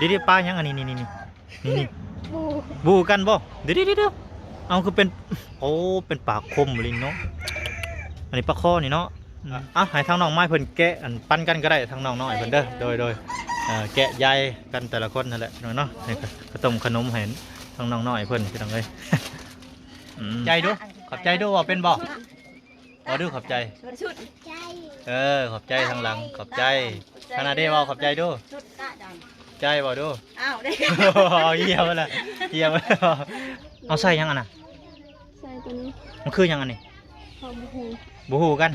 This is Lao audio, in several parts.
ເດ ປາຫຍັງອັນນີ້ ນີ້ ນີ້ ນີ້ ນີ້ ບໍ່ ບໍ່ຄືກັນບໍ່? ເດ ເດ ເດ ເອົາ ຄືເປັນ ໂອ້ ເປັນປາຄົມອີ່ຫຼີເນາະ. ອັນນີ້ປາຄໍ່ນີ້ເນາະ. ອືມ ອ່ະ ໃຫ້ທາງນ້ອງໄມ້ເພິ່ນແກະ ອັນ ປັນກັນກໍໄດ້ ທາງນ້ອງນ້ອຍເພິ່ນເດີ. ໂດຍ ໂດຍ ເອີ ແກະຢາຍກັນແຕ່ລະຄົນຫັ້ນແຫຼະ ພີ່ນ້ອງເນາະ. ນີ້ກໍ ກະຕົ້ມຂະໜົມໃຫ້ທາງນ້ອງນ້ອຍເພິ່ນ ພີ່ນ້ອງເອີຍ. ອືມ ໃຈດູ ຂອບໃຈດູ ເວົ້າເປັນບໍ່? ເວົ້າດູ ຂອບໃຈ. ເອີ ຂອບໃຈທາງຫຼັງ ຂອບໃຈ. ທາງໜ້າເດ ເວົ້າຂອບໃຈດູ. ໃຈ ເວົ້າດູ. ອ້າວ ເອົາ ເຫຍມາລະ ເຫຍມາລະ. ເອົາໃສ່ຫຍັງອັນນະ? ໃສ່ຕົວນີ້. ມັນຄືຫຍັງອັນນີ້? ເຮົາບໍ່ຮູ້ ບໍ່ຮູ້ກັນ.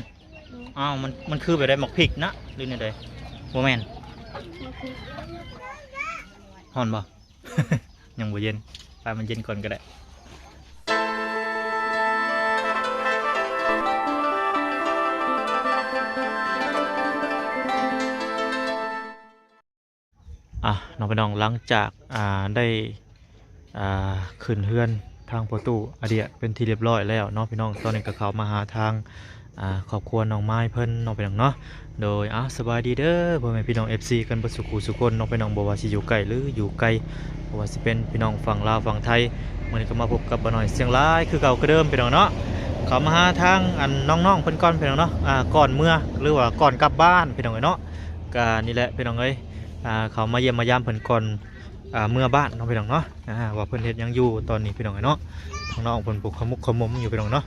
ອືມ ອ້າວ ມັນ ມັນຄືແບບໃດ? ໝາກພິກນະ ຫຼືແນວໃດ? ບໍ່ແມ່ນ ໝາກພິກ. ຮ້ອນບໍ່? ຍັງບໍ່ເຢັນ ປະໃຫ້ມັນເຢັນກ່ອນກໍໄດ້. ອ່ະ ເນາະ ພີ່ນ້ອງ ຫຼັງຈາກ ອ່າ ໄດ້ ອ່າ ຂຶ້ນເຮືອນທາງພໍ່ຕູ້ອາເດຍເປັນທີ່ຮຽບຮ້ອຍແລ້ວເນາະ ພີ່ນ້ອງ. ຕອນນີ້ກໍເຂົ້າມາຫາທາງ ອ່າ ຄອບຄົວນ້ອງໄມ້ເພິ່ນເນາະ ພີ່ນ້ອງເນາະ. ໂດຍ ອ່າ ສະບາຍດີເດີ ພໍ່ແມ່ພີ່ນ້ອງ ເອັຟຊີ ກັນເບິດສູ່ຄູ່ສູ່ຄົນເນາະ ພີ່ນ້ອງ ບໍ່ວ່າຊິຢູ່ໃກ້ ຫຼື ຢູ່ໄກ ບໍ່ວ່າຊິເປັນພີ່ນ້ອງຝັ່ງລາວຝັ່ງໄທ. ມື້ນີ້ກໍມາພົບກັບບ່າວນ້ອຍສຽງຫຼາຍຄືເກົ່າຄືເດີມ ພີ່ນ້ອງເນາະ. ເຂົ້າມາຫາທາງ ອັນ ນ້ອງໆເພິ່ນກ່ອນ ພີ່ນ້ອງເນາະ. ອ່າ ກ່ອນເມືອ ຫຼືວ່າກ່ອນກັບບ້ານ ພີ່ນ້ອງເອີຍເນາະ. ກະນີ້ແຫຼະ ພີ່ນ້ອງເອີຍ ອ່າ ເຂົ້າມາຢ້ຽມມາຢາມເພິ່ນກ່ອນ ອ່າ ເມືອບ້ານເນາະ ພີ່ນ້ອງເນາະ. ອ່າ ວ່າເພິ່ນເຮັດຫຍັງຢູ່ຕອນນີ້ ພີ່ນ້ອງເອີຍເນາະ. ທາງນ້ອງເພິ່ນຜູ້ຂະໝຸກຂະໝົມຢູ່ ພີ່ນ້ອງເນາະ.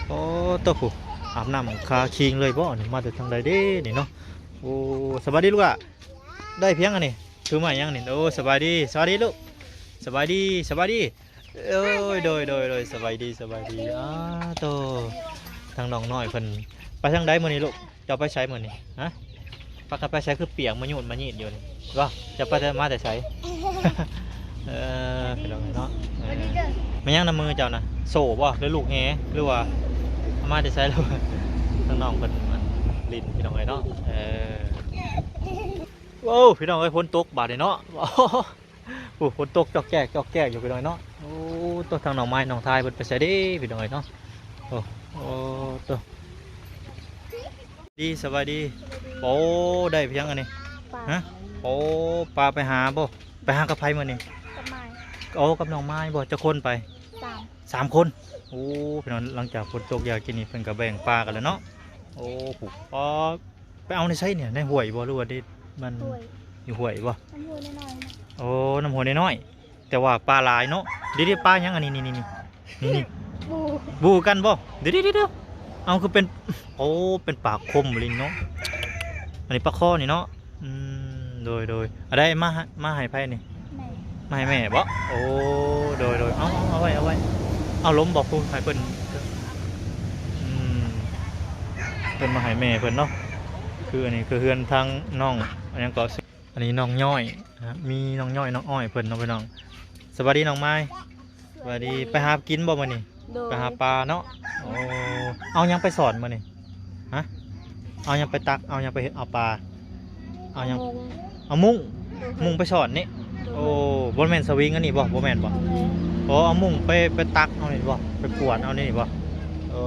ໂອ້ ໂຕ ຜູ້ອາບນ້ຳຄາຄີງເລີຍບໍ່ນີ້? ມາແຕ່ທາງໃດເດ້ນີ້ເນາະ? ໂອ້ ສະບາຍດີລູກຫຼ້າ. ໄດ້ພຽງອັນນີ້ ຖືມາຫຍັງນີ້? ໂອ້ ສະບາຍດີ ສະບາຍດີລູກ ສະບາຍດີ ສະບາຍດີ. ໂອ້ຍ ໂດຍ ໂດຍ ໂດຍ ສະບາຍດີ ສະບາຍດີ. ອ້າໂຕ ທາງນ້ອງນ້ອຍເພິ່ນໄປທາງໃດມື້ນີ້ລູກ? ເຈົ້າໄປໃສມື້ນີ້? ຮະ ພາກັນໄປໃສ? ຄືປຽກມາຍູດມາຍາດຢູ່ນີ້. ວ່າເຈົ້າໄປແຕ່ ມາແຕ່ໃສ? ເອີ ພີ່ນ້ອງເນາະ. ເອີ ແມ່ນຫຍັງນຳມືເຈົ້ານະ? ໂສ້ບໍ່ ຫຼືລູກແຫ ຫຼືວ່າເອົາມາແຕ່ໃສລະ? ທາງນ້ອງເພິ່ນຫຼິ້ນ ພີ່ນ້ອງເອີຍເນາະ. ເອີ ໂອ້ ພີ່ນ້ອງເອີຍ ຝົນຕົກບາດນີ້ເນາະ. ໂອ້ ຝົນຕົກຈອກແຈກ ຈອກແຈກຢູ່ ພີ່ນ້ອງເນາະ. ໂອ້ ໂຕ ທາງນ້ອງໄມ້ນ້ອງທາຍເພິ່ນໄປໃສເດ້ ພີ່ນ້ອງເອີຍເນາະ. ໂອ້ ໂອ້ ໂຕ ດີ ສະບາຍດີ. ໂອ້ ໄດ້ພຽງອັນນີ້? ປາ. ຮະ ໂອ້ ປາໄປຫາບໍ່? ໄປຫາກັບໃຜມື້ນີ້? ກັບໄມ້. ໂອ້ ກັບນ້ອງໄມ້ບໍ່? ຈັກຄົນໄປ? ສາມ ສາມຄົນ. ໂອ້ ພີ່ນ້ອງ ຫຼັງຈາກຝົນຕົກຢາກກິນນີ້ ເພິ່ນກໍແບ່ງປາກັນແລ້ວເນາະ. ໂອ້ ຜູ້ ອໍ ໄປເອົາໃນໃສນີ້? ໃນຫ້ວຍບໍ່ ຫຼືວ່າໃນ ມັນ ຫ້ວຍ ຢູ່ຫ້ວຍບໍ່? ນ້ຳຫ້ວຍນ້ອຍໆນະ. ໂອ້ ນ້ຳຫ້ວຍນ້ອຍໆ ແຕ່ວ່າປາຫຼາຍເນາະ. ເດ ເດ ປາຫຍັງອັນນີ້ ນີ້ ນີ້ ນີ້ ນີ້ ບໍ່ ບໍ່ຄືກັນບໍ່? ເດ ເດ ເດ ເອົາ ຄືເປັນ ໂອ້ ເປັນປາຄົມອີ່ຫຼີເນາະ. ອັນນີ້ປາຄໍ່ນີ້ເນາະ. ອືມ ໂດຍ ໂດຍ. ອັນໃດ ມາ ມາໃຫ້ໃຜນີ້? ແມ່. ມາໃຫ້ແມ່ບໍ່? ໂອ້ ໂດຍ ໂດຍ. ເອົາ ເອົາ ເອົາໄວ້ ເອົາໄວ້. ເອົາ ລົມບໍ່? ຜູ້ໃຫ້ເພິ່ນ ອືມ ເພິ່ນມາໃຫ້ແມ່ເພິ່ນເນາະ. ຄືອັນນີ້ຄືເຮືອນທາງນ້ອງ ອັນຫຍັງເກາະ ອັນນີ້ນ້ອງຍ້ອຍນະ ມີນ້ອງຍ້ອຍ ນ້ອງອ້ອຍເພິ່ນເນາະ ພີ່ນ້ອງ. ສະບາຍດີນ້ອງໄມ້. ສະບາຍດີ. ໄປຫາກິນບໍ່ມື້ນີ້? ໂດຍ ໄປຫາປາເນາະ. ໂອ້ ເອົາຫຍັງໄປສອນມື້ນີ້? ຮະ ເອົາຫຍັງໄປຕັກ ເອົາຫຍັງໄປເຮັດ ເອົາປາ ເອົາຫຍັງ? ເອົາມຸ້ງ. ໂດຍ ມຸ້ງໄປສອນນີ້. ໂດຍ ໂອ້ ບໍ່ແມ່ນສະວິງອັນນີ້ບໍ່? ບໍ່ແມ່ນບໍ່? ບໍ່ແມ່ນ. ອໍ ເອົາມຸ້ງໄປ ໄປຕັກເອົານີ້ບໍ່? ໄປກວດເອົານີ້ບໍ່? ໂອ້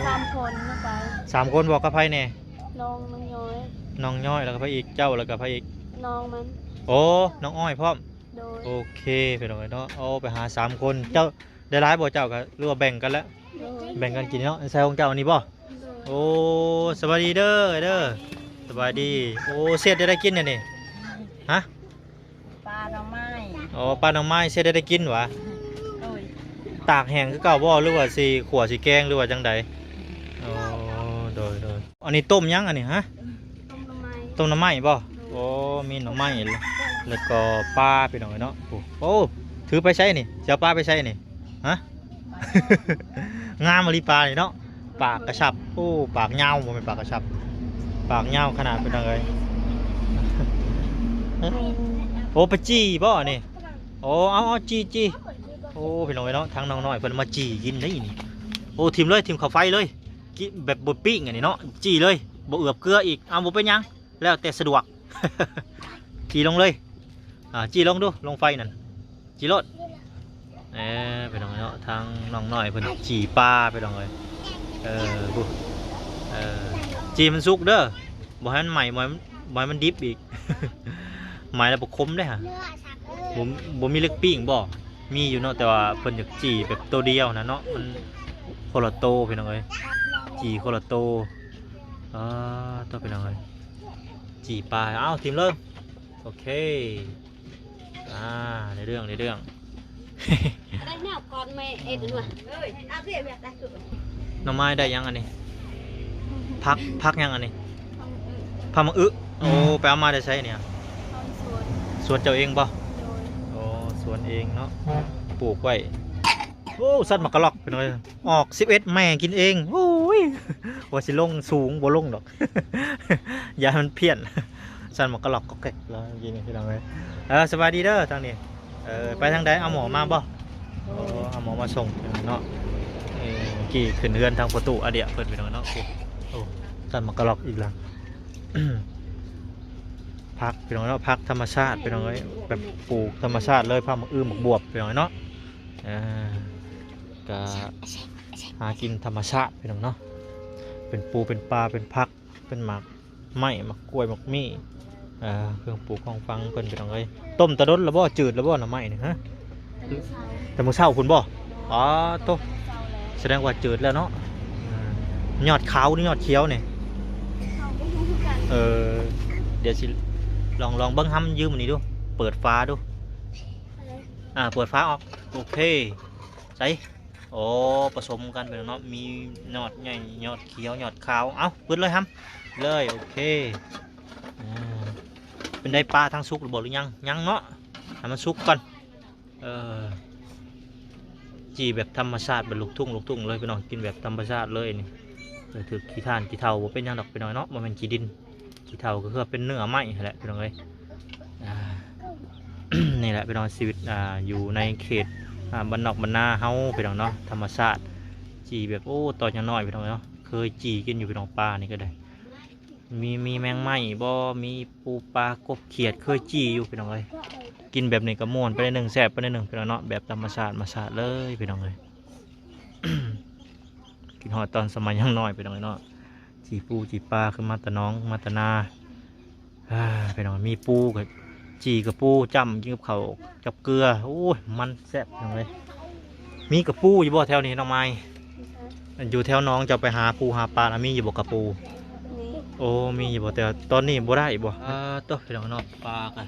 ສາມຄົນໄປ. ສາມຄົນບໍ່? ກັບໃຜແດ່? ນ້ອງ ນ້ອງຍ້ອຍ ນ້ອງຍ້ອຍ ແລ້ວກໍໃຜອີກ? ເຈົ້າ ແລ້ວກໍໃຜອີກ? ນ້ອງມັນ. ໂອ້ ນ້ອງອ້ອຍພ້ອມ. ໂດຍ ໂອເຄ ພີ່ນ້ອງເອີຍເນາະ. ໂອ້ ໄປຫາສາມຄົນ. ເຈົ້າໄດ້ຫຼາຍບໍ່ເຈົ້າ? ກໍຫຼືວ່າແບ່ງກັນແລ້ວ? ໂດຍ ແບ່ງກັນກິນເນາະ. ໃສ່ຂອງເຈົ້າອັນນີ້ບໍ່? ໂດຍ ໂອ້ ສະບາຍດີເດີ ເດີ ສະບາຍດີ. ໂອ້ ເສດໄດ້ກິນແນວນີ້? ຮະ ປາໜໍ່ໄມ້. ອໍ ປາໜໍ່ໄມ້. ເສດໄດ້ກິນຫວາ? ໂດຍ ຕາກແຫ້ງຄືເກົ່າບໍ່ ຫຼືວ່າຊິຂົ້ວຊິແກງ ຫຼືວ່າຈັ່ງໃດ? ອໍ ໂດຍ ໂດຍ. ອັນນີ້ຕົ້ມຫຍັງອັນນີ້? ຮະ ຕົ້ມໜໍ່ໄມ້. ຕົ້ມໜໍ່ໄມ້ບໍ່? ໂອ້ ມີໜໍ່ໄມ້ ແລ້ວກໍປາ ພີ່ນ້ອງເອີຍເນາະ. ໂອ້ ໂອ້ ຖືໄປໃສນີ້? ຊິເອົາປາໄປໃສນີ້? ຮະ ງາມອີ່ຫຼີປານີ້ເນາະ. ປາກກະຊັບ. ໂອ້ ປາກຍາວ ບໍ່ແມ່ນປາກກະຊັບ ປາກຍາວຂະໜາດ ພີ່ນ້ອງເອີຍ. ໂອ້ ໄປຈີ່ບໍ່ອັນນີ້? ໂອ້ ເອົາ ເອົາ ຈີ່ ຈີ່. ໂອ້ ພີ່ນ້ອງເອີຍເນາະ ທາງນ້ອງນ້ອຍເພິ່ນມາຈີ່ກິນໄດ໋ນີ້. ໂອ້ ຖິ້ມເລີຍ ຖິ້ມເຂົ້າໄຟເລີຍ. ກິນແບບບໍ່ປີ້ງອັນນີ້ເນາະ ຈີ່ເລີຍ ບໍ່ເອືອບເກືອອີກ. ເອົາ ບໍ່ເປັນຫຍັງ ແລ້ວແຕ່ສະດວກ. ຈີ່ລົງເລີຍ. ອ່າ ຈີ່ລົງດູ ລົງໄຟນັ້ນ ຈີ່ໂລດ. ເອີ ພີ່ນ້ອງເນາະ ທາງນ້ອງນ້ອຍເພິ່ນຈີ່ປາ ພີ່ນ້ອງເອີຍ. ເອີ ຜູ້ ເອີ ຈີ່ມັນສຸກເດີ ບໍ່ໃຫ້ມັນໄໝ້ ບໍ່ໃຫ້ມັນ ບໍ່ໃຫ້ມັນດິບອີກ. ໄມ້ລະບໍ່ຄົມເດ້ຫະ. ບໍ່ ບໍ່ມີເຫຼັກປີ້ງບໍ່? ມີຢູ່ເນາະ ແຕ່ວ່າເພິ່ນຢາກຈີ່ແບບໂຕດຽວນະເນາະ ມັນຄົນລະໂຕພີ່ນ້ອງເອີຍ ຈີ່ຄົນລະໂຕ. ອາ ໂຕພີ່ນ້ອງເອີຍ ຈີ່ປາ. ເອົາ ຖິ້ມເລີຍ. ໂອເຄ ອາ ໃນເລື່ອງ ໃນເລື່ອງ ໄດ້ແນວກ່ອນແມ່ເອັດນວະ. ເອີຍ ເອົາເດ້ແມ່ໄດ້. ໜໍ່ໄມ້ໄດ້ຫຍັງອັນນີ້? ຜັກ ຜັກຫຍັງອັນນີ້? ຜັກໝາກອຶ. ໂອ້ ໄປເອົາມາແຕ່ໃສນີ້? ສວນ ສວນເຈົ້າເອງບໍ່? ໂດຍ ໂອ້ ສວນເອງເນາະ ປູກໄວ້. ໂອ້ ສັດໝາກກະລັອກພີ່ນ້ອງເອີຍ ອອກສິບເອັດແມ່ກິນເອງ. ໂອ້ຍ ວ່າຊິລົງສູງ ບໍ່ລົງດອກ ຢ້ານມັນພຽນ. ສັດໝາກກະລັອກກອກແກກແລ້ວກິນພີ່ນ້ອງເອີຍ. ເອີ ສະບາຍດີເດີທາງນີ້. ເອີ ໄປທາງໃດ? ເອົາໝໍມາບໍ່? ໂອ້ ເອົາໝໍມາສົ່ງເນາະ. ເອີ ກີ້ຂຶ້ນເຮືອນທາງພໍ່ຕູ້ອາດຽເພິ່ນພີ່ນ້ອງເນາະ. ໂອ້ ໂອ້ ສັດໝາກກະລັອກອີກແລ້ວ. ຜັກພີ່ນ້ອງເນາະ ຜັກທຳມະຊາດພີ່ນ້ອງເອີຍ ແບບປູກທຳມະຊາດເລີຍ ຜັກໝາກອຶ ໝາກບວບພີ່ນ້ອງເນາະ. ເອີ ກະຫາກິນທຳມະຊາດພີ່ນ້ອງເນາະ ເປັນປູເປັນປາ ເປັນຜັກ ເປັນໝາກໄມ້ ໝາກກ້ວຍ ໝາກມີ້ ເອີ ເຄື່ອງປູກຂອງຝັງເພິ່ນພີ່ນ້ອງເອີຍ. ຕົ້ມແຕ່ດົນແລ້ວບໍ່? ຈືດແລ້ວບໍ່ໜໍ່ໄມ້ນີ້? ຮະ ແຕ່ມື້ເຊົ້າພຸ້ນບໍ່? ອໍ ໂຕ ສະແດງວ່າຈືດແລ້ວເນາະ. ອືມ ຍອດຂາວຫຼືຍອດຂຽວນີ້? ເອີ ດຽວຊິລອງ ລອງເບິ່ງ ຫາມັນຢືມອັນນີ້ດູ ເປີດຝາດູ. ອ່າ ເປີດຝາອອກ. ໂອເຄ ໃສ່ ໂອ້ ປະສົມກັນໄປເນາະ ມີຍອດໃຫຍ່ ຍອດຂຽວ ຍອດຂາວ. ເອົ້າ ເປີດເລີຍ ຫຳເລີຍ. ໂອເຄ ອ່າ ເປັນໃດ ປາທາງສຸກຫຼືບໍ່ ຫຼືຍັງ? ຍັງເນາະ ໃຫ້ມັນສຸກກ່ອນ. ເອີ ຈີ່ແບບທຳມະຊາດ ແບບລູກທຸ່ງ ລູກທຸ່ງເລີຍພີ່ນ້ອງ ກິນແບບທຳມະຊາດເລີຍນີ້. ເອີ ຖືກຂີ້ຖ່ານຂີ້ເຖົ່າບໍ່ເປັນຫຍັງດອກພີ່ນ້ອງເນາະ ບໍ່ແມ່ນຂີ້ດິນ ຂີ້ເຖົ່າກໍຄືວ່າເປັນເນື້ອໄມ້ຫັ້ນແຫຼະພີ່ນ້ອງເອີຍ. ອ່າ ນີ້ແຫຼະພີ່ນ້ອງ ຊີວິດ ອ່າ ຢູ່ໃນເຂດ ອ່າ ບ້ານນອກບ້ານນາເຮົາພີ່ນ້ອງເນາະ ທຳມະຊາດ. ຈີ່ແບບ ໂອ້ ຕອນຍັງນ້ອຍພີ່ນ້ອງເນາະ ເຄີຍຈີ່ກິນຢູ່ພີ່ນ້ອງ ປານີ້ກໍໄດ້. ມີ ມີແມງໄມ້ບໍ່? ມີປູປາກົບຂຽດ ເຄີຍຈີ່ຢູ່ພີ່ນ້ອງເອີຍ. ກິນແບບນີ້ກໍມ່ວນໄປໜ້ອຍໜຶ່ງ ແຊບໄປໜ້ອຍໜຶ່ງພີ່ນ້ອງເນາະ ແບບທຳມະຊາດ ມະຊາດເລີຍພີ່ນ້ອງເອີຍ. ຄິດຮອດຕອນສະໄໝຍັງນ້ອຍພີ່ນ້ອງເອີຍເນາະ ຈີ່ປູຈີ່ປາ ຄືມາແຕ່ໜອງ ມາແຕ່ນາ. ອ່າ ພີ່ນ້ອງ ມີປູກໍຈີ່ກັບປູຈ້ຳ ກິນກັບເຂົ້າກັບເກືອ ໂອ້ຍ ມັນແຊບພີ່ນ້ອງເອີຍ. ມີກະປູຢູ່ບໍ່ແຖວນີ້ນ້ອງໄມ້? ຢູ່ແຖວໜອງເຈົ້າໄປຫາປູຫາປານະ ມີຢູ່ບໍ່ກະປູ? ມີ. ໂອ້ ມີຢູ່ບໍ່ ແຕ່ຕອນນີ້ບໍ່ໄດ້ບໍ່? ອ່າ ໂຕ ພີ່ນ້ອງເນາະ ປາກະ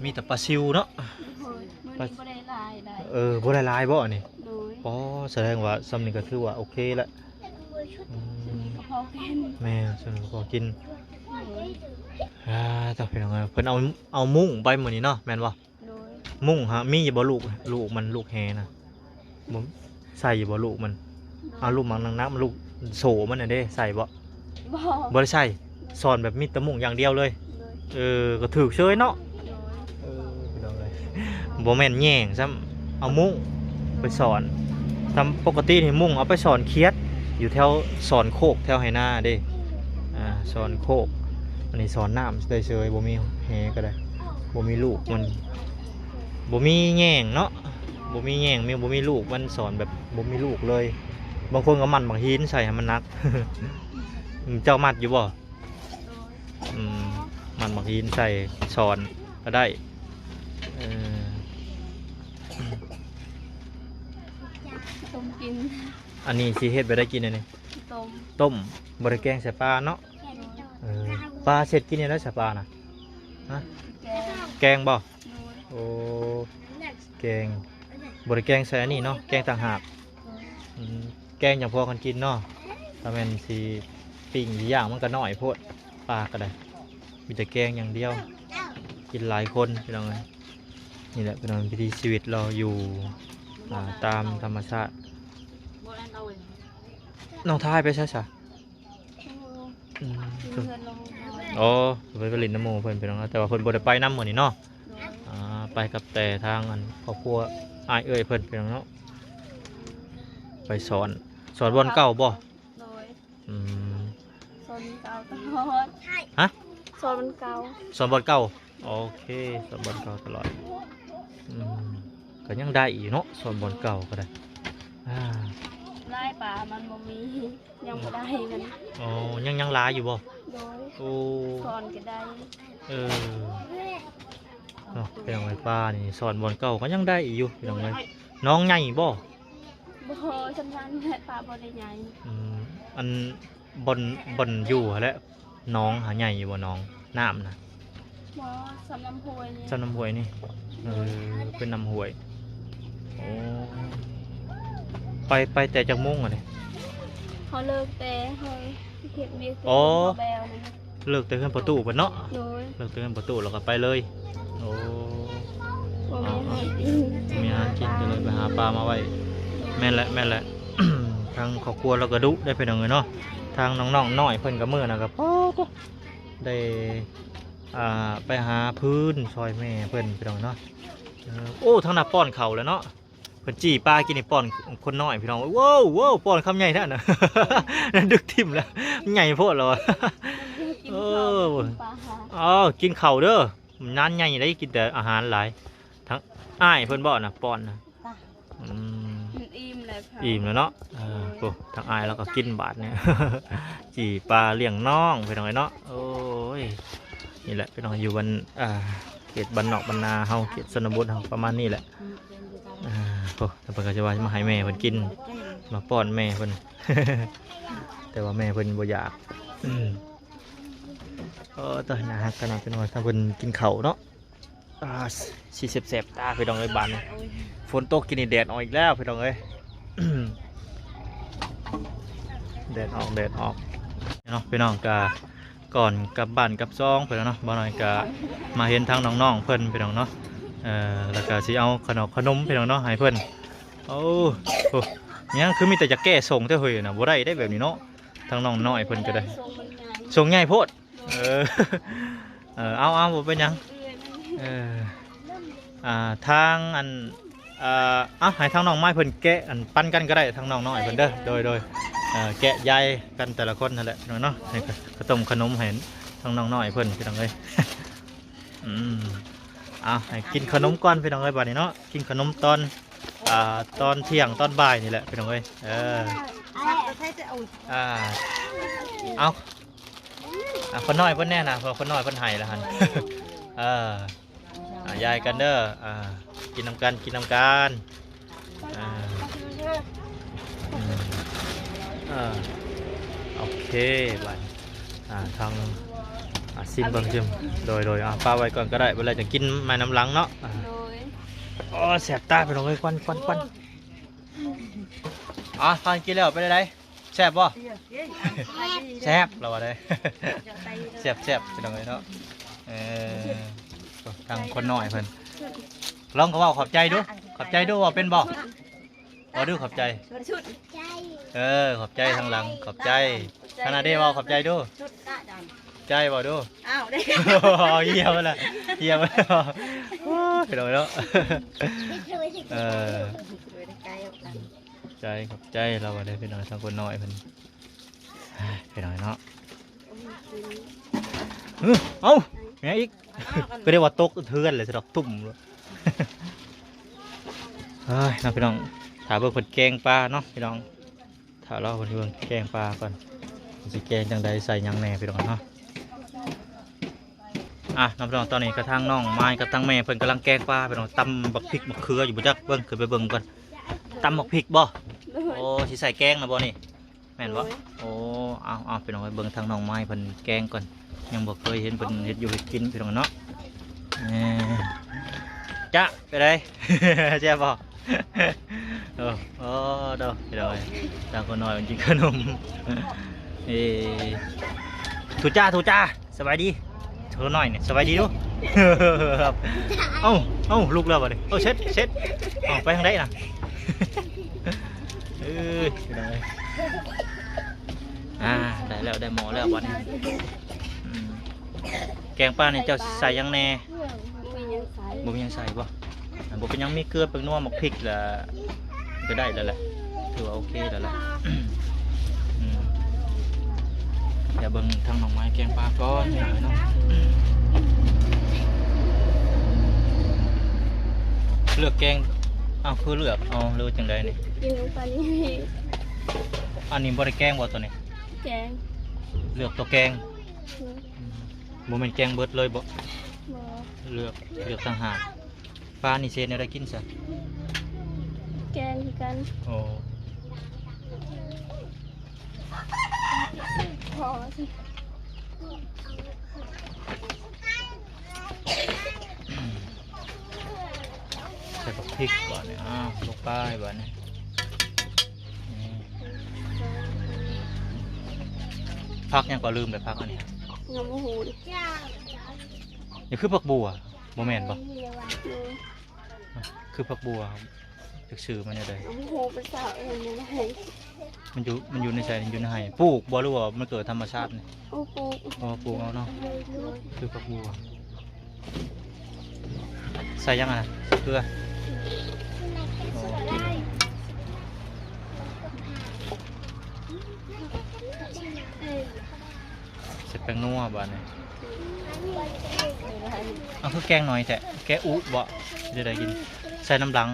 ມີແຕ່ປາຊິວເນາະ. ໂດຍ ມື້ນີ້ບໍ່ໄດ້ຫຼາຍໃດ. ເອີ ບໍ່ໄດ້ຫຼາຍບໍ່ອັນນີ້? ໂດຍ. ອໍ ສະແດງວ່າຊ່ຳນີ້ກໍຖືວ່າໂອເຄລະ. ອືມ ຊ່ຳນີ້ກໍພໍກິນ. ແມ່ນ ຊ່ຳນີ້ກໍພໍກິນ. ໂດຍ. ອ່າ ໂຕ ພີ່ນ້ອງເອີຍ ເພິ່ນເອົາ ເອົາມຸ້ງໄປມື້ນີ້ເນາະ ແມ່ນບໍ່? ໂດຍ. ມຸ້ງຫາ ມີຢູ່ບໍ່ລູກ ລູກມັນ ລູກແຫນະ? ບໍ່ ໃສ່ຢູ່ບໍ່ລູກມັນ? ໂດຍ. ເອົາລູກໝາກໜັກໆ ມັນລູກໂສ້ມັນຫັ້ນເດ້ ໃສ່ບໍ່? ບໍ່. ບໍ່ໄດ້ໃສ່. ໂດຍ. ສອນແບບມີແຕ່ມຸ້ງຢ່າງດຽວເລີຍ. ໂດຍ. ເອີ ກໍຖືກເຊີຍເນາະ. ໂດຍ. ເອີ ພີ່ນ້ອງເອີຍ ບໍ່ແມ່ນແຍງຊ້ຳ ເອົາມຸ້ງໄປສອນ. ຕາມປົກກະຕິນີ້ມຸ້ງເອົາໄປສອນຂຽດ ຢູ່ແຖວສອນໂຄກ ແຖວໄຮ່ນາເດ້. ອ່າ ສອນໂຄກ ອັນນີ້ສອນນ້ຳໄດ້ເຊີຍ ບໍ່ມີແຫກໍໄດ້. ບໍ່ມີລູກມັນ ບໍ່ມີແຍງເນາະ ບໍ່ມີແຍງ ມີ ບໍ່ມີລູກມັນ ສອນແບບບໍ່ມີລູກເລີຍ. ບາງຄົນກໍໝັ້ນບັກຫີນໃສ່ໃຫ້ມັນໜັກ. ເຈົ້າໝັ້ນຢູ່ບໍ່? ໂດຍ. ອືມ ໝັ້ນບັກຫີນໃສ່ສອນກໍໄດ້. ເອີ ຕົ້ມກິນ. ອັນນີ້ຊິເຮັດແບບໃດກິນອັນນີ້? ຕົ້ມ. ຕົ້ມ ບໍ່ໄດ້ແກງໃສ່ປາເນາະ? ໂດຍ. ເອີ ປາເຮັດກິນແນວໃດໃສ່ປານະ? ຮະ? ແກງ. ແກງບໍ່? ໂດຍ. ໂອ້ ແກງ ບໍ່ໄດ້ແກງໃສ່ອັນນີ້ເນາະ ແກງຕ່າງຫາກ. ໂດຍ. ອືມ ແກງຈັ່ງພໍກັນກິນເນາະ ຖ້າແມ່ນຊິປີ້ງຊິຍ່າງມັນກໍນ້ອຍໂພດ ປາກໍໄດ້ ມີແຕ່ແກງຢ່າງດຽວ ກິນຫຼາຍຄົນພີ່ນ້ອງເອີຍ. ນີ້ແຫຼະພີ່ນ້ອງ ວິຖີຊີວິດລາວຢູ່ ອ່າ ຕາມທຳມະຊາດ. ນ້ອງທາຍໄປໃສຊະ? ອືມ ຢູ່ເຮືອນລາວ. ອໍ ເພິ່ນໄປຫຼິ້ນນຳໝູ່ເພິ່ນພີ່ນ້ອງ ແຕ່ວ່າເພິ່ນບໍ່ໄດ້ໄປນຳມື້ນີ້ເນາະ. ໂດຍ. ອ່າ ໄປກັບແຕ່ທາງອັນຄອບຄົວອ້າຍເອື້ອຍເພິ່ນພີ່ນ້ອງເນາະ ໄປສອນ. ສອນບ່ອນເກົ່າບໍ່? ໂດຍ. ອືມ ສອນເກົ່າຕະຫຼອດ. ຮະ? ສອນບ່ອນເກົ່າ. ສອນບ່ອນເກົ່າ. ໂອເຄ ສອນບ່ອນເກົ່າຕະຫຼອດ. ອືມ ກໍຍັງໄດ້ຢູ່ເນາະ ສອນບ່ອນເກົ່າກໍໄດ້. ອ່າ ໄດ້ປາມັນບໍ່ມີ ຍັງບໍ່ໄດ້ມັນ. ອໍ ຍັງ ຍັງຫຼາຍຢູ່ບໍ່? ໂດຍ ໂອ້ ສອນກໍໄດ້. ເອີ ເນາະ ໄປເອົາໄອ້ປານີ້ ສອນບ່ອນເກົ່າກໍຍັງໄດ້ຢູ່ ພີ່ນ້ອງເອີຍ. ນ້ອງໃຫຍ່ບໍ່? ບໍ່ ສ່ຳນັ້ນແຫຼະ ປາບໍ່ໄດ້ໃຫຍ່. ອືມ ອັນ ບ່ອນ ບ່ອນຢູ່ຫັ້ນແຫຼະ ໜອງຫາໃຫຍ່ຢູ່ບໍ່? ໜອງ ນ້ຳນະ. ບໍ່ ສ່ຳນ້ຳຫ້ວຍນີ້ ສ່ຳນ້ຳຫ້ວຍນີ້. ເອີ ເປັນນ້ຳຫ້ວຍ. ໂອ້ ໄປ ໄປແຕ່ຈັກໂມງອັນນີ້? ເຮົາເລີກແຕ່ເຮົາເຮັດວຽກ ອໍ ແບວນັ້ນ. ເລີກແຕ່ເຮືອນປະຕູເພິ່ນເນາະ. ໂດຍ ເລີກແຕ່ເຮືອນປະຕູແລ້ວກໍໄປເລີຍ. ໂອ້ ບໍ່ມີອາຫານກິນ ບໍ່ມີອາຫານກິນ ກໍເລີຍໄປຫາປາມາໄວ້. ແມ່ນແຫຼະ ແມ່ນແຫຼະ ທາງຄອບຄົວລາວກໍດຸເດ້ ພີ່ນ້ອງເອີຍເນາະ. ທາງນ້ອງໆນ້ອຍເພິ່ນກໍມື້ນັ້ນກໍ ປາດໂທ້ ໄດ້ ອ່າ ໄປຫາຟືນຊ່ອຍແມ່ເພິ່ນ ພີ່ນ້ອງເນາະ. ເອີ ໂອ້ ທາງນັ້ນປ້ອນເຂົ້າແລ້ວເນາະ. ເພິ່ນຈີ່ປາກິນນີ້ ປ້ອນຄົນນ້ອຍ ພີ່ນ້ອງ. ໂວ້ວ ໂວ້ວ ປ້ອນຄຳໃຫຍ່ແທ້ນະ ດຶກຖິ້ມແລ້ວ ໃຫຍ່ໂພດແລ້ວ. ເອີ ກິນເຂົ້າ ເອີ ກິນເຂົ້າເດີ ນານໃຫຍ່ໄດ້ ກິນແຕ່ອາຫານຫຼາຍ. ທາງອ້າຍເພິ່ນບໍ່ນະ ປ້ອນນະ? ອືມ ອີ່ມແລ້ວ ອີ່ມແລ້ວເນາະ. ເອີ ໂອ້ ທາງອ້າຍລາວກໍກິນບາດນີ້ ຈີ່ປາລ້ຽງນ້ອງ ພີ່ນ້ອງເອີຍເນາະ. ໂອ້ຍ ນີ້ແຫຼະ ພີ່ນ້ອງ ຢູ່ບ້ານ ອ່າ ເຂດບ້ານນອກບ້ານນາເຮົາ ເຂດຊົນນະບົດເຮົາ ປະມານນີ້ແຫຼະ. ອ່າ ໂອ້ ແລ້ວເພິ່ນກໍຈະວ່າມາໃຫ້ແມ່ເພິ່ນກິນ ມາປ້ອນແມ່ເພິ່ນ ແຕ່ວ່າແມ່ເພິ່ນບໍ່ຢາກ. ໂອ້ ຕາຍ ໜ້າຮັກຂະໜາດ ພີ່ນ້ອງ. ທາງເພິ່ນກິນເຂົ້າເນາະ. ອ່າ ຊິແສບໆຕາ ພີ່ນ້ອງເອີຍ ບາດນີ້. ໂອ້ຍ ຝົນຕົກກິນນີ້ ແດດອອກອີກແລ້ວ ພີ່ນ້ອງເອີຍ ແດດອອກ ແດດອອກເນາະ ພີ່ນ້ອງ. ກະກ່ອນກັບບ້ານກັບຊ່ອງ ພີ່ນ້ອງເນາະ ບ່າວນ້ອຍກະມາເຫັນທາງນ້ອງໆເພິ່ນ ພີ່ນ້ອງເນາະ. ເອີ ແລ້ວກະຊິເອົາຂະໜົມ ຂະໜົມ ພີ່ນ້ອງເນາະ ໃຫ້ເພິ່ນ. ໂອ້ ໂອ້ ຍັງຄືມີແຕ່ຈະແກ່ສົ່ງແທ້ເຮີ້ຍນະ ບໍ່ໄດ້ເດ້ແບບນີ້ເນາະ. ທາງນ້ອງນ້ອຍເພິ່ນກໍໄດ້ ສົ່ງໃຫຍ່ ສົ່ງໃຫຍ່ໂພດ. ເອີ ເອີ ເອົາ ເອົາ ບໍ່ເປັນຫຍັງ. ເອີ ອ່າ ທາງອັນ ເອີ ເອົາ ໃຫ້ທາງນ້ອງໄມ້ເພິ່ນແກະ ອັນ ປັນກັນກໍໄດ້ ທາງນ້ອງນ້ອຍເພິ່ນເດີ. ໂດຍ ໂດຍ ເອີ ແກະຢາຍກັນແຕ່ລະຄົນຫັ້ນແຫຼະເນາະ. ໃຫ້ຂະ ຂະຕົ້ມຂະໜົມໃຫ້ທາງນ້ອງນ້ອຍເພິ່ນ ພີ່ນ້ອງເອີຍ. ອືມ ເອົາ ໃຫ້ກິນຂະໜົມກ່ອນ ພີ່ນ້ອງເອີຍ ບາດນີ້ເນາະ. ກິນຂະໜົມຕອນ ອ່າ ຕອນທ່ຽງຕອນບ່າຍນີ້ແຫຼະ ພີ່ນ້ອງເອີຍ. ເອີ ອ່າ ເອົາ ອ່າ ຄົນນ້ອຍເພິ່ນແນ່ນະ ເພາະຄົນນ້ອຍເພິ່ນໃຫ້ລະຫັ້ນ. ເອີ ອ່າ ຢາຍກັນເດີ ອ່າ ກິນນຳກັນ ກິນນຳກັນ. ອ່າ ອືມ ເອີ ໂອເຄ ບາດ ອ່າ ທາງ ອ່າ ຊິມເບິ່ງ ຊິມ ໂດຍ ໂດຍ ອ່າ ປະໄວ້ກ່ອນກໍໄດ້ ເວລາຈະກິນມານຳຫຼັງເນາະ. ອ່າ ໂດຍ ໂອ້ ແສບຕາ ພີ່ນ້ອງເອີຍ ຄວັນ ຄວັນ ຄວັນ. ໂອ້ ອ່າ ພາກັນກິນແລ້ວເປັນໃດ? ແຊບບໍ່? ແຊບ ລາວວ່າໄດ໋ ແຊບໆ ພີ່ນ້ອງເອີຍເນາະ. ເອີ ທາງຄົນນ້ອຍເພິ່ນ ລອງເວົ້າຂອບໃຈດູ ຂອບໃຈດູ ເວົ້າເປັນບໍ່? ເວົ້າດູ ຂອບໃຈ. ເອີ ຂອບໃຈທາງຫຼັງ ຂອບໃຈ. ຄານາເດ ເວົ້າຂອບໃຈດູ. ໃຈ ເວົ້າດູ. ອ້າວ ເອີ ເຫຍໄປລະ ເຫຍໄປລະ. ໂອ້ຍ ພີ່ນ້ອງເນາະ ເອີ ຂອບໃຈ ຂອບໃຈ ລາວວ່າໄດ໋ ພີ່ນ້ອງ ທາງຄົນນ້ອຍເພິ່ນ ພີ່ນ້ອງເນາະ. ເອີ ເອົ້າ ແມ່ນຫຍັງອີກ? ກໍໄດ້ວ່າຕົກເຮືອນແຫຼະ ສະດອກ ຕຸ້ມ. ເອີຍ ເນາະ ພີ່ນ້ອງ ຖ້າເບິ່ງເພິ່ນແກງປາເນາະ ພີ່ນ້ອງ. ຖ້າລໍເພິ່ນເບິ່ງແກງປາກ່ອນ ຊິແກງຈັ່ງໃດ ໃສ່ຫຍັງແດ່ ພີ່ນ້ອງເນາະ. ອ່ະ ເນາະ ພີ່ນ້ອງ ຕອນນີ້ກະທາງນ້ອງມາຍກັບທາງແມ່ເພິ່ນກຳລັງແກງປາ ພີ່ນ້ອງ ຕຳບັກພິກບັກເຂືອຢູ່ບໍ່ຈັກ ເບິ່ງ ຂຶ້ນໄປເບິ່ງກ່ອນ. ຕຳບັກພິກບໍ່? ໂດຍ ໂອ້ ຊິໃສ່ແກງນະບໍ່ນີ້? ແມ່ນບໍ່? ໂດຍ ໂອ້ ເອົາ ເອົາ ພີ່ນ້ອງ ໄປເບິ່ງທາງນ້ອງມາຍເພິ່ນແກງກ່ອນ ຍັງບໍ່ເຄີຍເຫັນເພິ່ນເຮັດຢູ່ເຮັດກິນ ພີ່ນ້ອງເນາະ. ເອີ ຈະ ເປັນໃດ ແຊບບໍ່? ໂອ້ ໂອ້ ໂດ ໂດຍ ທາງຄົນນ້ອຍມັນກິນຂະໜົມ. ເອີ ທຸຈ້າ ທຸຈ້າ ສະບາຍດີ. ໂທໜ້ອຍນີ້ ສະບາຍດີດູ. ເອົ້າ ເອົ້າ ລຸກແລ້ວບັດນີ້. ເອົ້າ ເຊັດ ເຊັດ ເອົ້າ ໄປທາງໃດນະ? ເອີ ພີ່ນ້ອງເອີຍ ອ່າ ໄດ້ແລ້ວ ໄດ້ໝໍ້ແລ້ວບັດນີ້. ອືມ ແກງປານີ້ເຈົ້າໃສ່ຫຍັງແດ່? ບໍ່ມີຫຍັງໃສ່ ບໍ່ມີຫຍັງໃສ່ບໍ່? ອ່າ ບໍ່ເປັນຫຍັງ ມີເກືອ ແປ້ງນົວ ໝາກພິກລະ ກໍໄດ້ແລ້ວແຫຼະ ຖືວ່າໂອເຄແລ້ວແຫຼະ. ອືມ ດຽວເບິ່ງທາງນ້ອງມາຍແກງປາກ່ອນເນາະ. ເລືອກແກງ ເອົ້າ ຄືເລືອກເອົາ ຫຼືວ່າຈັ່ງໃດນີ້? ກິນນຳກັນນີ້ ອັນນີ້ບໍ່ໄດ້ແກງບໍ່ຕົວນີ້? ແກງ. ເລືອກຕົວແກງ. ອືມ ບໍ່ແມ່ນແກງເບິດເລີຍບໍ່? ບໍ່. ເລືອກ ເລືອກຕ່າງຫາກ. ປານີ້ຊິເຮັດແນວໃດກິນຊະ? ແກງຄືກັນ. ໂອ້ ພໍຊິ ໃສ່ບັກພິກບາດນີ້. ອ້າວ ລົງໄປບາດນີ້. ນີ້ ຜັກຫຍັງກໍລືມແລ້ວ ຜັກອັນນີ້ ຍັງບໍ່ຮູ້. ນີ້ຄືຜັກບົ່ວ ບໍ່ແມ່ນບໍ່? ໂດຍ. ຄືຜັກບົ່ວ ຈັກຊື່ມັນແນວໃດ? ໂອ້ໂຫ ພາສາເອີ້ນແນວໃດ? ມັນຢູ່ ມັນຢູ່ໃນໃສ? ຢູ່ໃນໄຮ່ ປູກບໍ່ ຫຼືວ່າມັນເກີດທຳມະຊາດນີ້? ໂອ້ ປູກ. ອໍ ປູກເອົາເນາະ. ໂດຍ. ຄືຜັກບົ່ວ. ໃສ່ຫຍັງຫັ້ນນະ? ໃສ່ເກືອ? ອໍ ໃສ່ແປ້ງນົວບາດນີ້. ເອົາ ຄືແກງໜ້ອຍແທ້? ແກງອຸບໍ? ຊິໄດ້ກິນ ໃສ່ນ້ຳຫຼັງ.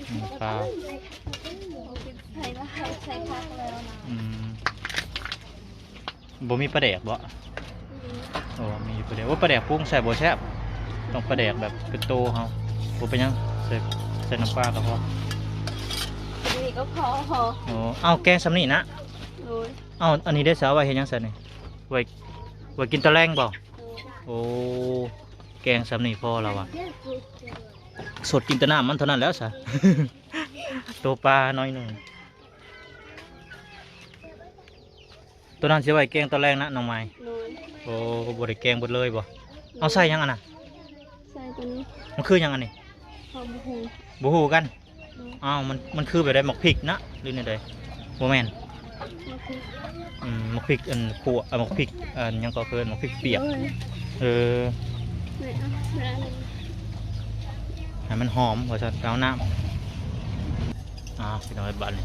ອືມ ປາ ໃສ່ ໃສ່ຜັກແລ້ວນະ. ອືມ ບໍ່ມີປາແດກບໍ? ອືມ ໂອ້ ມີປາແດກ. ໂອ້ ປາແດກປຸງໃສ່ບໍ່ແຊບ ຕ້ອງປາແດກແບບເປັນໂຕເຮົາ. ບໍ່ເປັນຫຍັງ ໃສ່ ໃສ່ນ້ຳປາກໍພໍ. ນີ້ກໍພໍ. ໂອ້ ເອົາ ແກງສ່ຳນີ້ນະ. ໂດຍ. ເອົາ ອັນນີ້ໄດ້ສາ ເອົາໄວ້ເຮັດຫຍັງຊັ້ນນີ້? ໄວ້ ໄວ້ກິນຕອນແລງບໍ? ໂດຍ. ໂອ້ ແກງສ່ຳນີ້ພໍລະວ່າ ສົດກິນແຕ່ນ້ຳມັນເທົ່ານັ້ນແຫຼະຊະ. ໂຕປາໜ້ອຍໜຶ່ງ. ໂຕນັ້ນຊິໄວ້ແກງຕອນແລງນະ ນ້ອງໄມ້? ໂດຍ. ໂອ້ ບໍ່ໄດ້ແກງເບິດເລີຍບໍ? ໂດຍ. ເອົາໃສ່ຫຍັງອັນນະ? ໃສ່ໂຕນີ້. ມັນຄືຫຍັງອັນນີ້? ເຮົາບໍ່ຮູ້. ບໍ່ຮູ້ຄືກັນ? ໂດຍ. ອ້າວ ມັນ ມັນຄືແບບໃດ? ໝາກພິກນະ ຫຼືແນວໃດ? ບໍ່ແມ່ນ. ໝາກພິກ. ອືມ ໝາກພິກອັນຂົ້ວ ເອີ ໝາກພິກອັນຫຍັງກໍເອີ້ນ ໝາກພິກປຽກ. ໂດຍ. ເອີ ແມ່ນ ເອົາ ແມ່ນ ໃຫ້ມັນຫອມວ່າຊັ້ນ ເອົານ້ຳ. ອ້າວ ພີ່ນ້ອງເອີຍ ບາດນີ້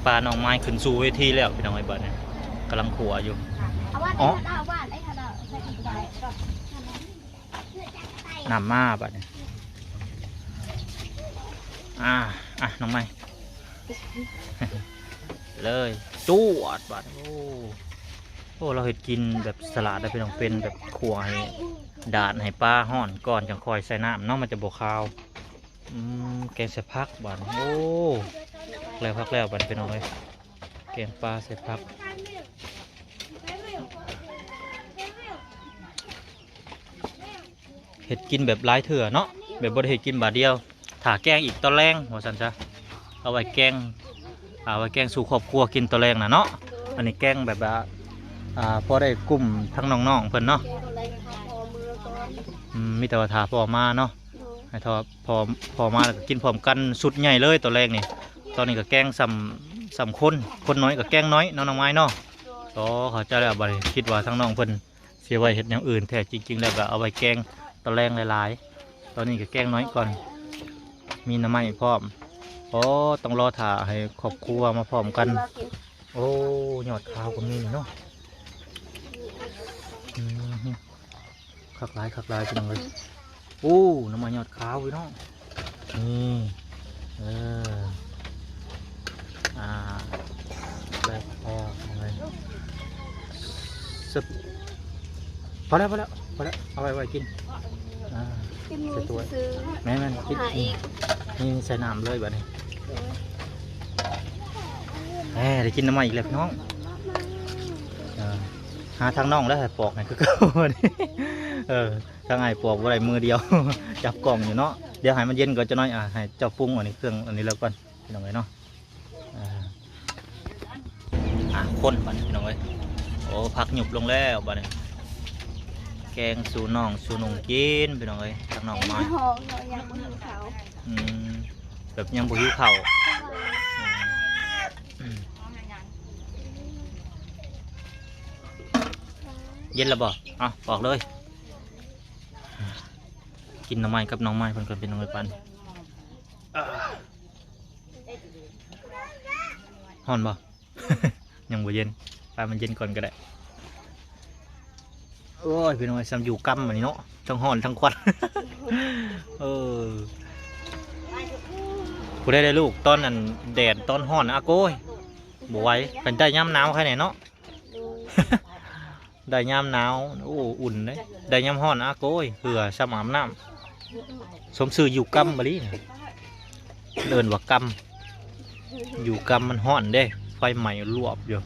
ປານ້ອງໄມ້ຂຶ້ນສູ່ເວທີແລ້ວ ພີ່ນ້ອງເອີຍ ບາດນີ້ກຳລັງຂົ້ວຢູ່. ອໍ ນ້ຳມາບາດນີ້. ອ່າ ອ່ະ ນ້ອງໃໝ່ ເລີຍ ຈວດບາດນີ້. ໂອ້ ໂອ້ ລາວເຮັດກິນແບບສະຫຼາດເດ້ ພີ່ນ້ອງ ເປັນແບບຂົ້ວໃຫ້ ດາດໃຫ້ປາຮ້ອນກ່ອນ ຈັ່ງຄ່ອຍໃສ່ນ້ຳເນາະ ມັນຈະບໍ່ຄາວ. ອືມ ແກງໃສ່ຜັກບາດນີ້. ໂອ້ ແລ້ວ ຜັກແລ້ວບາດນີ້ ພີ່ນ້ອງເອີຍ ແກງປາໃສ່ຜັກ. ເຮັດກິນແບບຫຼາຍເທື່ອເນາະ ແບບບໍ່ໄດ້ເຮັດກິນບາດດຽວ ຖ້າແກງອີກຕອນແລງວ່າຊັ້ນຊະ ເອົາໄວ້ແກງ ເອົາໄວ້ແກງສູ່ຄອບຄົວກິນຕອນແລງນະເນາະ. ອັນນີ້ແກງແບບວ່າ ອ່າ ພໍໄດ້ກຸ້ມທັງນ້ອງໆເພິ່ນເນາະ. ອືມ ມີແຕ່ວ່າຖ້າພໍ່ມາເນາະ ໃຫ້ຖ້າພໍ່ ພໍ່ມາແລ້ວກໍກິນພ້ອມກັນຊຸດໃຫຍ່ເລີຍຕອນແລງນີ້. ຕອນນີ້ກໍແກງສ່ຳ ສ່ຳຄົນ ຄົນນ້ອຍກໍແກງນ້ອຍເນາະ ນ້ອງໄມ້ເນາະ. ອໍ ເຂົ້າໃຈແລ້ວ ບາດນີ້ຄິດວ່າທາງນ້ອງເພິ່ນ ຊິໄວ້ເຮັດແນວອື່ນ ແທ້ຈິງໆແລ້ວກໍເອົາໄວ້ແກງຕອນແລງຫຼາຍໆ. ຕອນນີ້ກໍແກງໜ້ອຍກ່ອນ ມີໜໍ່ໄມ້ພ້ອມ. ອໍ ຕ້ອງລໍຖ້າໃຫ້ຄອບຄົວມາພ້ອມກັນ. ໂອ້ ຍອດຂາວກໍມີນີ້ເນາະ. ອືມ ຄັກຫຼາຍ ຄັກຫຼາຍ ພີ່ນ້ອງເອີຍ. ໂອ້ ໜໍ່ໄມ້ຍອດຂາວ ພີ່ນ້ອງ. ນີ້ ເອີ ອ່າ ແຊບ ພໍແລ້ວ ພໍແລ້ວ ພໍແລ້ວ ເອົາໄວ້ ໄວ້ກິນ. ອ່າ ກິນມື້ຊື່ໆ ແມ່ນໆ ກິນ ຫາອີກ ນີ້ໃສ່ນ້ຳເລີຍບາດນີ້. ໂດຍ ແໝ ໄດ້ກິນໜໍ່ໄມ້ອີກແລ້ວ ພີ່ນ້ອງ. ເອີ ຫາທາງນ້ອງແລ້ວໃຫ້ປອກໃຫ້ຄືເກົ່າ. ເອີ ທາງອ້າຍປອກບໍ່ໄດ້ ມືດຽວ ຈັບກ້ອງຢູ່ເນາະ. ດຽວໃຫ້ມັນເຢັນກ່ອນຈັກໜ້ອຍ ອ່າ ໃຫ້ເຈົ້າປຸງອັນນີ້ ເຄື່ອງອັນນີ້ແລ້ວກ່ອນ ພີ່ນ້ອງເອີຍເນາະ. ອ່າ ອ່າ ຄົນບາດນີ້ ພີ່ນ້ອງເອີຍ. ໂອ້ ຜັກຫຍຸບລົງແລ້ວບາດນີ້ ແກງສູ່ນ້ອງສູ່ນຸ່ງກິນ ພີ່ນ້ອງເອີຍ. ທາງນ້ອງມາ ແກງຫອມເນາະ ຍັງບໍ່ຫິວເຂົ້າ. ອືມ ແບບຍັງບໍ່ຫິວເຂົ້າ. ອືມ ເຢັນແລ້ວບໍ່? ເອົາ ອອກເລີຍ. ກິນໜໍ່ໄມ້ກັບນ້ອງໄມ້ເພິ່ນກ່ອນ ພີ່ນ້ອງເອີຍ. ປານ ຮ້ອນບໍ່? ຍັງບໍ່ເຢັນ ປານມັນເຢັນກ່ອນກໍໄດ້. ໂອ້ຍ ພີ່ນ້ອງເອີຍ ສ່ຳຢູ່ກຳອັນນີ້ເນາະ ທັງຮ້ອນທັງຄວັນ. ເອີ ເອີ ຜູ້ໃດໄດ້ລູກຕອນອັນແດດຕອນຮ້ອນ ອາໂກຍ ບໍ່ໄຫວ. ຄັນໄດ້ຍາມໜາວໃຄແດ່ເນາະ. ໂດຍ ໄດ້ຍາມໜາວ ໂອ້ ອຸ່ນເດ້. ໄດ້ຍາມຮ້ອນ ອາໂກຍ ເຫື່ອຊ່ຳອາບນ້ຳ. ສົມຊື່ຢູ່ກຳບາລີນະ ເອີ້ນວ່າກຳ ຢູ່ກຳມັນຮ້ອນເດ້ ໄຟໄໝ້ລວບຢູ່.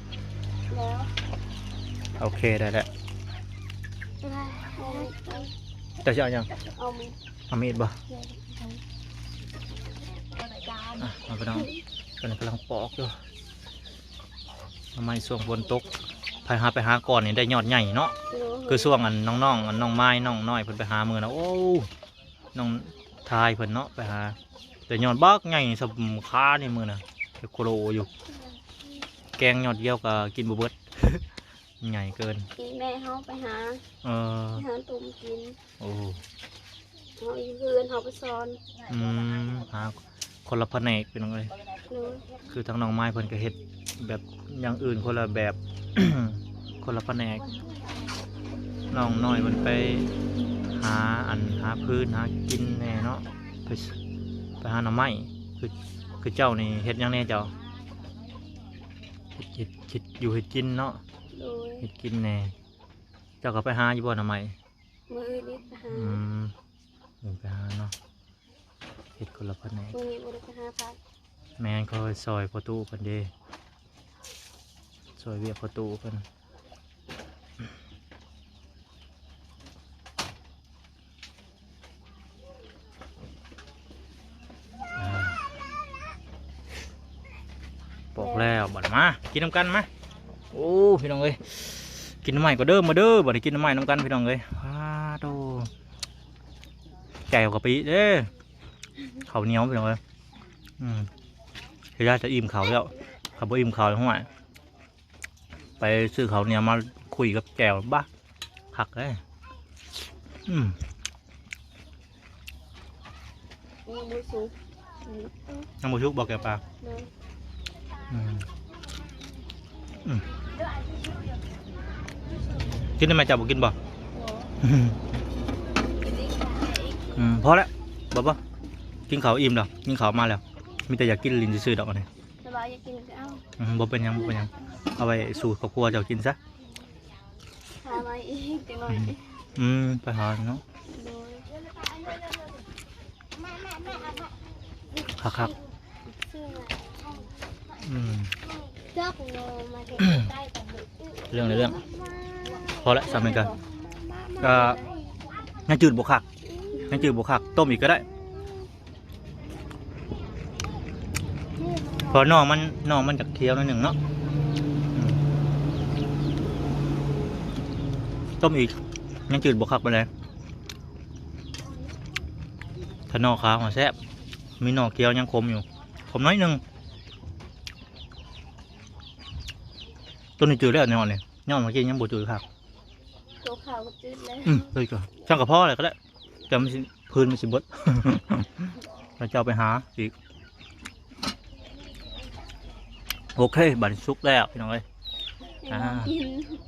ໂອເຄ ໄດ້ແລ້ວ. ເຈົ້າຊິເອົາຫຍັງ? ເອົາມີດ ເອົາມີດບໍ່? ອ່ະ ມາພີ່ນ້ອງ ເພິ່ນກຳລັງປອກຢູ່. ໜໍ່ໄມ້ຊ່ວງຝົນຕົກ ໃຜຫາໄປຫາກ່ອນນີ້ໄດ້ຍອດໃຫຍ່ເນາະ. ໂດຍ ຄືຊ່ວງອັນນ້ອງໆ ອັນນ້ອງມາຍນ້ອງນ້ອຍເພິ່ນໄປຫາມື້ນະ ໂອ້ ນ້ອງທາຍເພິ່ນເນາະ ໄປຫາ ໄດ້ຍອດບັກໃຫຍ່ສ່ຳຂານີ້ມື້ນະ ໂຄໂລຢູ່. ແກງຍອດດຽວກໍກິນບໍ່ເບິດ ໃຫຍ່ເກີນ. ອີແມ່ເຮົາໄປຫາ ເອີ ໄປຫາຕົ້ມກິນ. ໂອ້ ເຮົາຢູ່ເຮືອນ ເຮົາໄປສອນ. ອືມ ຫາຄົນລະພະແນກ ພີ່ນ້ອງເອີຍ. ໂດຍ ຄືທາງນ້ອງມາຍເພິ່ນກໍເຮັດແບບຢ່າງອື່ນຄົນລະແບບ ຄົນລະພະແນກ. ນ້ອງນ້ອຍເພິ່ນໄປຫາອັນ ຫາຟືນຫາກິນແດ່ເນາະ ໄປ ໄປຫາໜໍ່ໄມ້. ຄື ຄືເຈົ້ານີ້ເຮັດຫຍັງແດ່ເຈົ້າ? ເຮັດ ເຮັດ ເຮັດຢູ່ເຮັດກິນເນາະ. ໂດຍ ເຮັດກິນແດ່. ເຈົ້າກໍໄປຫາຢູ່ບໍ່ໜໍ່ໄມ້? ມື້ອື່ນນີ້ໄປຫາ. ອືມ ເອີ ໄປຫາເນາະ ເຮັດຄົນລະພະແນກ. ມື້ນີ້ບໍ່ໄດ້ໄປຫາພັກ. ແມ່ນ ຂ້ອຍຊ່ອຍພໍ່ຕູ້ເພິ່ນເດ້ ຊ່ອຍວຽກພໍ່ຕູ້ເພິ່ນ. ອ່າ ປອກແລ້ວ ບັດມາກິນນຳກັນມາ. ໂອ້ ພີ່ນ້ອງເອີຍ ກິນໜໍ່ໄມ້ກ່ອນເດີ ມາເດີ ບັດນີ້ກິນໜໍ່ໄມ້ນຳກັນ ພີ່ນ້ອງເອີຍ. ອ້າໂຕ ແຈ່ວກະປິເດ້ ເຂົ້າໜຽວ ພີ່ນ້ອງເອີຍ. ອືມ ເວລາຈະອີ່ມເຂົ້າແລ້ວ ຄັນບໍ່ອີ່ມເຂົ້າ ຫ້ວຍ ໄປຊື້ເຂົ້າໜຽວມາຄຸຍກັບແຈ່ວ ບາ ຄັກເດ້. ອືມ ຍັງບໍ່ສຸກ. ຍັງບໍ່ສຸກບໍ່ແກງປາ? ໂດຍ ອືມ ອືມ ກິນໄດ້ໄໝ? ເຈົ້າບໍ່ກິນບໍ່? ບໍ່ ອືມ ພໍແລ້ວ ບໍ່ ບໍ່ ກິນເຂົ້າອີ່ມແລ້ວ ກິນເຂົ້າມາແລ້ວ ມີແຕ່ຢາກກິນຫຼິ້ນຊື່ໆ ດອກອັນນີ້. ສະບາຍ ຢາກກິນກໍເອົາ. ອືມ ບໍ່ເປັນຫຍັງ ບໍ່ເປັນຫຍັງ ເອົາໄວ້ສູ່ຄອບຄົວເຈົ້າກິນຊະ. ຫາມາອີກຈັກໜ້ອຍ. ອືມ ອືມ ໄປຫາເນາະ. ໂດຍ ຄັກໆ ອືມ ເລື່ອງໃນເລື່ອງ. ພໍແລ້ວ ສ່ຳນີ້ກໍ ກໍຍັງຈືດບໍ່ຄັກ ຍັງຈືດບໍ່ຄັກ ຕົ້ມອີກກໍໄດ້. ເພາະໜໍ່ມັນ ໜໍ່ມັນຈະຄຽວໜ້ອຍໜຶ່ງເນາະ. ອືມ ຕົ້ມອີກ ຍັງຈືດບໍ່ຄັກປານໃດ. ຖ້າໜໍ່ຂາວຫາແຊບ ມີໜໍ່ຄຽວຍັງຂົມຢູ່ ຂົມໜ້ອຍໜຶ່ງ. ໂຕນີ້ຈືດແລ້ວ ໜໍ່ນີ້ ຍອດເມື່ອກີ້ຍັງບໍ່ຈືດຄັກ. ໂຕຂາວກໍຈືດແລ້ວ. ອືມ ເລີຍກໍ ຊ່າງກໍພໍແລ້ວກໍໄດ້ ແຕ່ມັນຊິ ພື້ນມັນຊິເບິດ ແລ້ວເຈົ້າໄປຫາອີກ. ໂອເຄ ບັດນີ້ສຸກແລ້ວ ພີ່ນ້ອງເອີຍ. ໃຫ້ນ້ອງ ອ່າ ກິນ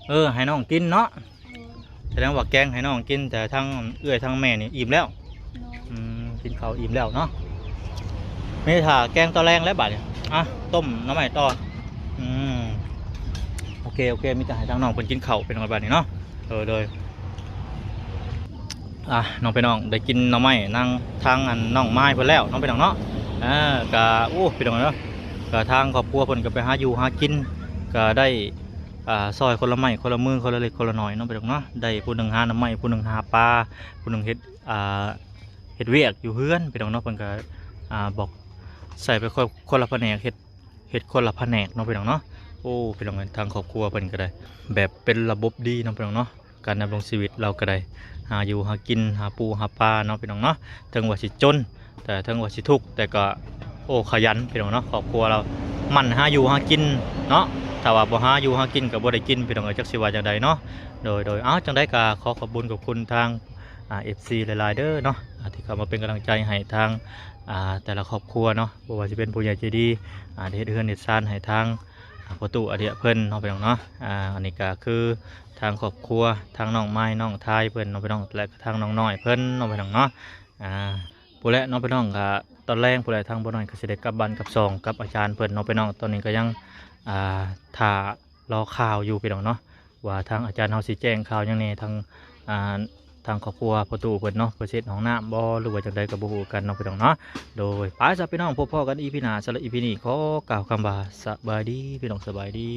ເອີ ໃຫ້ນ້ອງກິນເນາະ. ອືມ ສະແດງວ່າແກງໃຫ້ນ້ອງກິນ ແຕ່ທັງເອື້ອຍທັງແມ່ນີ້ອີ່ມແລ້ວ. ໂດຍ ອືມ ກິນເຂົ້າອີ່ມແລ້ວເນາະ ມີແຕ່ຖ້າແກງຕອນແລງແລ້ວບາດນີ້. ອ່ະ ຕົ້ມໜໍ່ໄມ້ຕໍ່. ອືມ ໂອເຄ ໂອເຄ ມີແຕ່ໃຫ້ທາງນ້ອງເພິ່ນກິນເຂົ້າ ພີ່ນ້ອງ ບາດນີ້ເນາະ. ເອີ ໂດຍ ອ່ະ ນ້ອງພີ່ນ້ອງ ໄດ້ກິນໜໍ່ໄມ້ນາງ ທາງອັນນ້ອງມາຍເພິ່ນແລ້ວເນາະ ພີ່ນ້ອງເນາະ. ອ່າ ກະ ໂອ້ ພີ່ນ້ອງເນາະ ກະທາງຄອບຄົວເພິ່ນກະໄປຫາຢູ່ຫາກິນ ກະໄດ້ ອ່າ ຊ່ອຍຄົນລະໄມ້ຄົນລະມື ຄົນລະເລັກຄົນລະນ້ອຍເນາະ ພີ່ນ້ອງເນາະ. ໄດ້ຜູ້ໜຶ່ງຫາໜໍ່ໄມ້ ຜູ້ໜຶ່ງຫາປາ ຜູ້ໜຶ່ງເຮັດ ອ່າ ເຮັດວຽກຢູ່ເຮືອນ ພີ່ນ້ອງເນາະ. ເພິ່ນກະ ອ່າ ບອກໃສ່ໄປຄົນ ຄົນລະພະແນກ ເຮັດ ເຮັດຄົນລະພະແນກເນາະ ພີ່ນ້ອງເນາະ. ໂອ້ ພີ່ນ້ອງເອີຍ ທາງຄອບຄົວເພິ່ນກໍໄດ້ ແບບເປັນລະບົບດີເນາະ ພີ່ນ້ອງເນາະ. ການດຳລົງຊີວິດລາວກໍໄດ້ ຫາຢູ່ຫາກິນ ຫາປູຫາປາເນາະ ພີ່ນ້ອງເນາະ. ເຖິງວ່າຊິຈົນ ແຕ່ເຖິງວ່າຊິທຸກ ແຕ່ກໍ ໂອ້ ຂະຫຍັນ ພີ່ນ້ອງເນາະ. ຄອບຄົວລາວໝັ່ນຫາຢູ່ຫາກິນເນາະ. ຖ້າວ່າບໍ່ຫາຢູ່ຫາກິນກໍບໍ່ໄດ້ກິນ ພີ່ນ້ອງເອີຍ ຈັກຊິວ່າຈັ່ງໃດເນາະ. ໂດຍ ໂດຍ ເອົາ ຈັ່ງໃດກໍຂໍຂອບບຸນຂອບຄຸນທາງ ອ່າ ເອັຟຊີ ຫຼາຍໆເດີເນາະ ອ່າ ທີ່ເຂົ້າມາເປັນກຳລັງໃຈໃຫ້ທາງ ອ່າ ແຕ່ລະຄອບຄົວເນາະ. ບໍ່ວ່າຊິເປັນຜູ້ໃຫຍ່ໃຈດີ ອ່າ ທີ່ເຮັດເຮືອນເຮັດຊານໃຫ້ທາງ ອ່າ ພໍ່ຕູ້ອາດຽເພິ່ນເນາະ ພີ່ນ້ອງເນາະ. ອ່າ ອັນນີ້ກໍຄືທາງຄອບຄົວ ທາງນ້ອງມາຍ ນ້ອງທາຍເພິ່ນເນາະ ພີ່ນ້ອງ ແລະ ທາງນ້ອງນ້ອຍເພິ່ນເນາະ ພີ່ນ້ອງເນາະ. ອ່າ ພຸ້ນແຫຼະເນາະພີ່ນ້ອງ ກໍຕອນແລງພຸ້ນແຫຼະ ທາງບໍ່ນ້ອຍກໍຊິໄດ້ກັບບ້ານກັບຊ່ອງກັບອາຈານເພິ່ນເນາະພີ່ນ້ອງ. ຕອນນີ້ກໍຍັງ ອ່າ ຖ້າລໍຂ່າວຢູ່ພີ່ນ້ອງເນາະ ວ່າທາງອາຈານເຮົາຊິແຈ້ງຂ່າວຫຍັງແດ່ ທາງ ອ່າ ທາງຄອບຄົວພໍ່ຕູ້ເພິ່ນເນາະ ເພິ່ນຊິເຮັດຫ້ອງນ້ຳບໍ່ ຫຼືວ່າຈັ່ງໃດກໍບໍ່ຮູ້ຄືກັນເນາະພີ່ນ້ອງເນາະ. ໂດຍ ໄປຊະພີ່ນ້ອງ ພົບພໍ້ກັນອີພີໜ້າ. ສຳລັບອີພີນີ້ຂໍກ່າວຄຳວ່າສະບາຍດີພີ່ນ້ອງ ສະບາຍດີ.